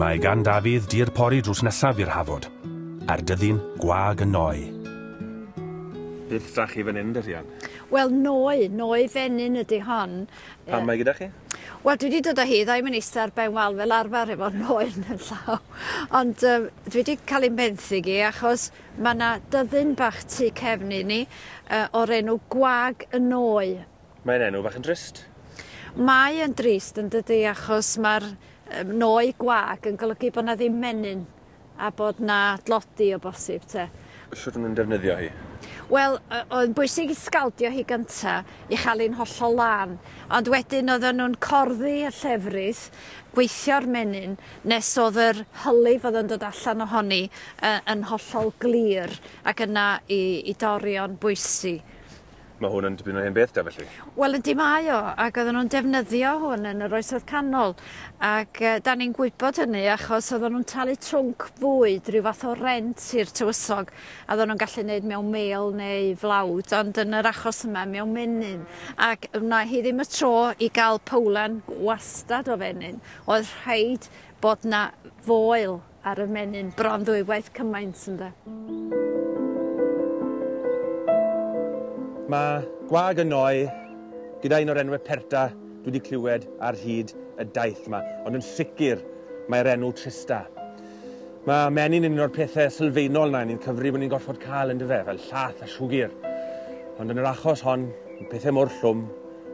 Mae gan Dafydd dir pori drws nesaf i'r Hafod, a'r dyddyn gwag y Noe. Beth 'da chi fan 'yn de Rhian? Wel noe, noe fenyn ydi hon. Pam mae gyda chi? Wel dwi 'di dod o hi ddau yn ista ar ben wal fel arfer efo noe yn 'yn llaw. Ond yym dwi 'di ca'l 'i benthyg 'i achos ma' 'na dyddyn bach tu cefn i ni yy o'r enw Gwag y Noe. Mae'n enw bach yn drist. Mae yn drist yndydi achos ma'r yym noe gwag yn golygu bo' 'na ddim menyn a bod 'na dlodi o bosib 'te. Shwt o'n nw'n defnyddio hi? Wel yy o'dd yn bwysig i sgaldio hi gynta i cha'l 'i'n hollol lân ond wedyn odden nw'n corddi y llefrith gweithio'r menyn nes o'dd yr hylif o'dd yn dod allan ohoni yy yn hollol glir ac yna i i dorri o'n bwysi. Mae hwn yn dipyn o hen beth da felly. Wel yndi mae o ac oedden nhw'n defnyddio hwn yn yr oesoedd canol ac yy 'dan ni'n gwybod hynny achos oedden nhw'n talu trwnc fwyd rhyw fath o rent i'r tywysog a oedden nhw'n gallu neud mewn mêl neu flawd ond yn yr achos yma mewn menyn ac wna hi ddim y tro i ga'l powlan wastad o fenyn oedd rhaid bod 'na foel ar y menyn bron ddwywaith cymaint ynde? Mae gwag y Noe gyda un o'r enwau perta dwi wedi clywed ar hyd y daith yma, ond yn sicr mae'r enw trista. Mae menyn yn un o'r pethau sylfaenol na ni'n cyfri bod ni'n gorfod cael yn dyfe, fel llath a siwgr. Ond yn yr achos hon, yn pethau mor llwm,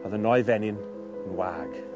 oedd y Noe fenyn yn wag.